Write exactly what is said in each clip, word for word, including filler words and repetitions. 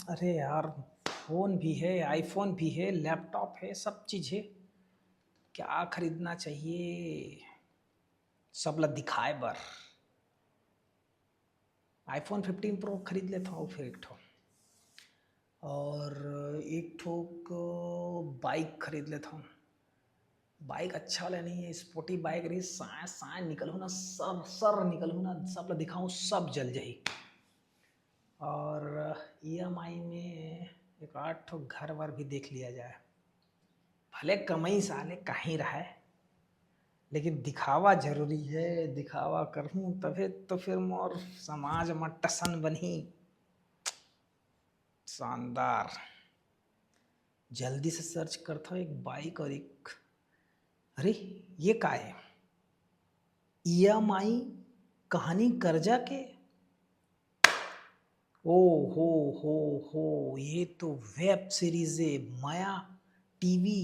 अरे यार, फोन भी है, आईफोन भी है, लैपटॉप है, सब चीज़ है। क्या खरीदना चाहिए सब ला दिखाए बर? आईफोन फिफ्टीन प्रो खरीद लेता हूँ फिर एक ठो, और एक ठो बाइक खरीद लेता हूँ। बाइक अच्छा वाला नहीं है, स्पोर्टी बाइक रही, साय साय निकलूँ ना, सब सर निकलूँ ना, सब ला दिखाऊँ, सब जल जाही। और ईएमआई में एक आध ठो घर वर भी देख लिया जाए। भले कमाई साले कहीं रहे, लेकिन दिखावा जरूरी है। दिखावा करहूँ तभे तो फिर मोर समाज म टसन बनही। शानदार। जल्दी से सर्च करता हूँ एक बाइक और एक, अरे ये का है? ईएमआई कहानी कर्जा के। ओ हो हो हो, ये तो वेब सीरीज है। मया टीवी,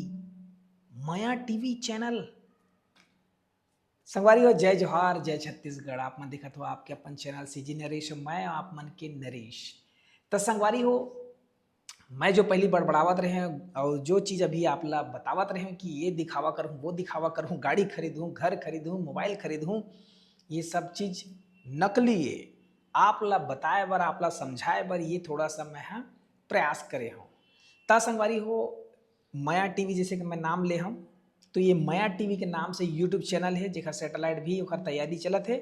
मया टीवी चैनल। संगवारी हो, जय जोहार, जय छत्तीसगढ़। आप मन देखत हो आपके अपन चैनल सीजी नरेश, मैं आप मन के नरेश। त संगवारी हो, मैं जो पहली बड़बड़ावत रहे हूँ और जो चीज़ अभी आप ला बतावत रहे हूँ कि ये दिखावा करूँ, वो दिखावा करूँ, गाड़ी खरीदूँ, घर खरीदूँ, मोबाइल खरीदूँ, ये सब चीज़ नकली है। आप ला बताए बर, आप ला समझाए बर ये थोड़ा सा मैं ह प्रयास करे हूँ। त संगवारी हो, मया टीवी जैसे कि मैं नाम ले हूँ, तो ये मया टीवी के नाम से यूट्यूब चैनल है, जेकर सैटेलाइट भी ओकर तैयारी चलत है।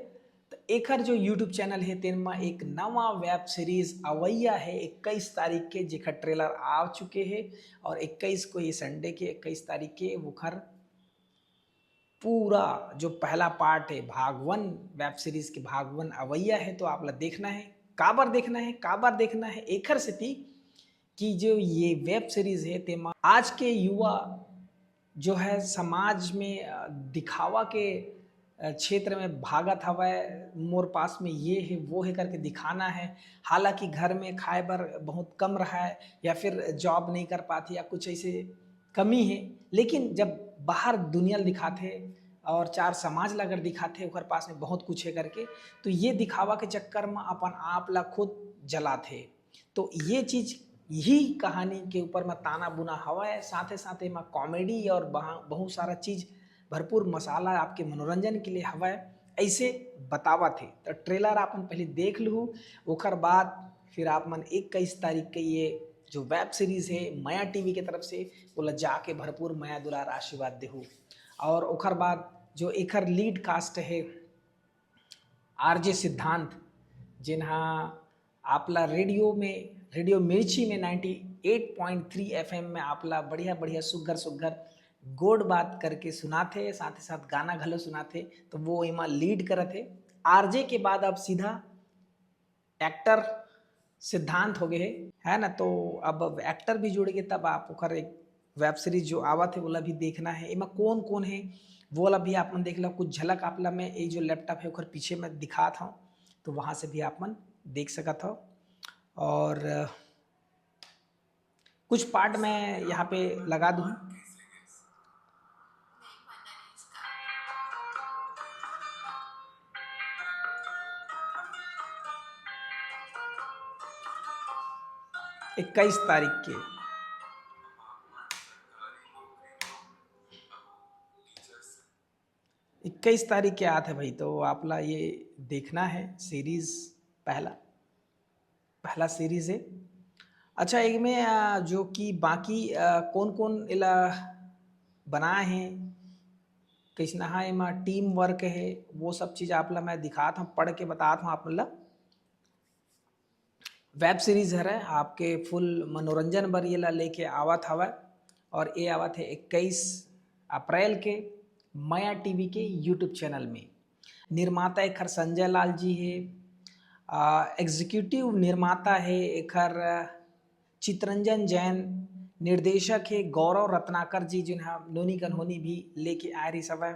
तो एकर जो यूट्यूब चैनल है, तेन म एक नवा वेब सीरीज अवैया है इक्कीस तारीख के, जेकर ट्रेलर आ चुके है और इक्कीस को, ये संडे के इक्कीस तारीख के ओकर पूरा जो पहला पार्ट है, भाग वन, वेब सीरीज के भाग वन अवैया है। तो आप ला देखना है। काबर देखना है, काबर देखना है? एकर सेती कि जो ये वेब सीरीज है, तेमा आज के युवा जो है समाज में, अ, दिखावा के, अ, क्षेत्र में भागत हवय, मोर पास में ये है, वो है करके दिखाना है। हालांकि घर में खाए बर बहुत कम रहा है या फिर जॉब नहीं कर पाती या कुछ ऐसे कमी है, लेकिन जब बाहर दुनिया ल दिखाथे और चार समाज ला अगर दिखाथे, ओकर पास में बहुत कुछ है करके, तो ये दिखावा के चक्कर में अपन आप ला खुद जलाथे। तो ये चीज़, यही कहानी के ऊपर में ताना बुना हवय, साथे साथे में कॉमेडी और बहा-, बहुत सारा चीज़, भरपूर मसाला आपके मनोरंजन के लिए हवय, ऐसे बतावत हे। तो ट्रेलर आप मन पहले देख लू, ओकर बाद फिर आप मन इक्कीस तारीख के ये जो वेब सीरीज है मया टीवी के तरफ से, ओला जाके भरपूर मया दुलार आशीर्वाद देहू। और ओकर बाद जो एकर लीड कास्ट है आरजे सिद्धांत, जिन हा आप ला रेडियो में, रेडियो मिर्ची में ninety eight point three FM में आप ला बढ़िया बढ़िया सुग्घर सुग्घर गोठ बात करके सुनाथे, साथ ही साथ गाना घलो सुनाथे, तो वो एमा लीड करत हे। आरजे के बाद अब सीधा एक्टर सिद्धांत हो गए है, है ना? तो अब एक्टर भी जुड़ गए, तब आप ओकर एक वेब सीरीज जो आवत है, ओला भी देखना है। एमा कौन कौन है, वो ला भी आप मन देख लो। कुछ झलक आप ला मैं ये जो लैपटॉप है, ओकर पीछे मैं दिखात हूँ, तो वहाँ से भी आप मन देख सकत हो। और कुछ पार्ट मैं यहाँ पे लगा दूँ। इक्कीस तारीख के, इक्कीस तारीख के आत है भाई, तो आप ला ये देखना है सीरीज, पहला, पहला सीरीज है। अच्छा, एक में, आ, जो कि बाकी, आ, कौन कौन एला बनाए हैं, कैसना है, एमा टीम वर्क है, वो सब चीज़ आप ला मैं दिखात हूँ, पढ़ के बतात हूँ आप मन ला। वेब सीरीज हरे, आपके फुल मनोरंजन बर ये ला लेके आवत हवय, और ये आवत है इक्कीस अप्रैल के मया टीवी के यूट्यूब चैनल में। निर्माता एखर संजय लाल जी है, आ, एग्जीक्यूटिव निर्माता है एखर चितरंजन जैन, निर्देशक है गौरव रत्नाकर जी, जिन्हा नोनी कन्होनी भी लेके आए रहिस हवय।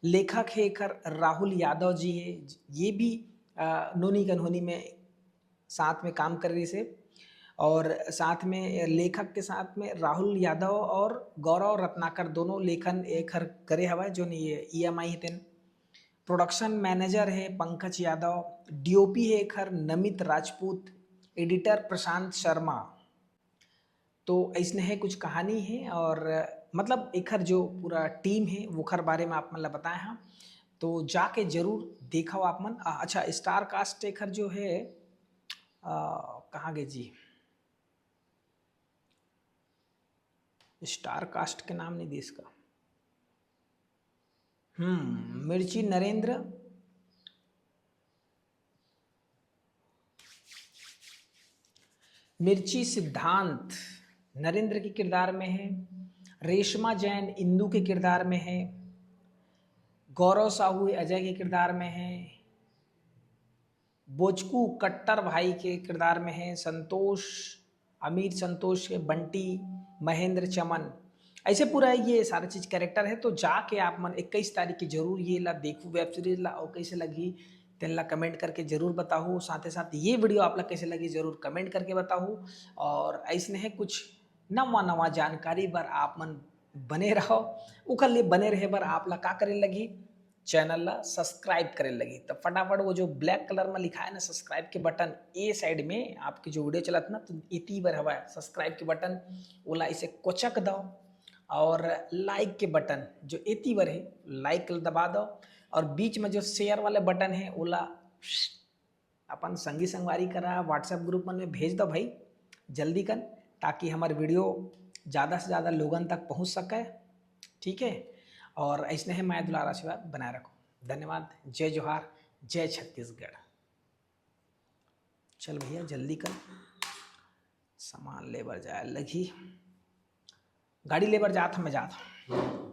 लेखक है एखर राहुल यादव जी है, ये भी, आ, नोनी कन्होनी में साथ में काम करे रहिस हे, और साथ में लेखक के साथ में राहुल यादव और गौरव रत्नाकर दोनों लेखन एखर करे हवय, जोन ये ईएमआई हे तेन। प्रोडक्शन मैनेजर है पंकज यादव, डीओपी है एखर नमित राजपूत, एडिटर प्रशांत शर्मा, तो अइसने हे कुछ कहानी हे और मतलब एखर जो पूरा टीम हे ओखर बारे में आप मन ला बताए हँव, तो जाके जरूर देखव आप मन। अ, अच्छा, स्टार कास्ट एखर जो हे, अ, कहाँ गे जी, स्टार कास्ट के नाम नहीं दिस का। हम्म, मिर्ची नरेंद्र, मिर्ची सिद्धांत नरेंद्र के किरदार में हे, रेशमा जैन इंदू के किरदार में हे, गौरव साहू अजय के किरदार में हे, बोचकू कट्टर भाई के किरदार में हे, संतोष, अमीर संतोष के बंटी, महेंद्र चमन, अइसे पूरा ये सारा चीज कैरेक्टर हे। तो जाके आप मन इक्कीस तारीख के जरूर ये ला देखू वेब सीरीज ला, अउ कइसे लगही तेन ला कमेंट करके जरूर बताहू। साथे साथ ये वीडियो आप ला कइसे लगही जरूर कमेंट करके बताहू। और अइसने हे कुछ नवा नवा जानकारी बर आप मन बने रहव। ओकर लिए बने रहे बर आप ला का करे लगही, चैनल ला सब्सक्राइब करे लगही। तो फटाफट वो जो ब्लैक कलर में लिखा है ना सब्सक्राइब के बटन, ए साइड में आपके जो वीडियो चलत ना, तो एती बर हवय सब्सक्राइब के बटन, ओला इसे कोचक दव। और लाइक के बटन जो एती बर हे, लाइक ला दबा दव। और बीच में जो शेयर वाले बटन हे, ओला अपन संगी संगवारी करा, WhatsApp ग्रुप मन में भेज दव भाई, जल्दी कन, ताकि हमर वीडियो ज़्यादा से ज़्यादा लोगन तक पहुँच सके। ठीक है, और अइसने हे मया दुलार आशीर्वाद बनाए रखो। धन्यवाद, जय जोहार, जय छत्तीसगढ़। चल भैया, जल्दी कर, सामान ले बर जाए लगही, गाड़ी ले बर जात हँव, मैं जात हँव।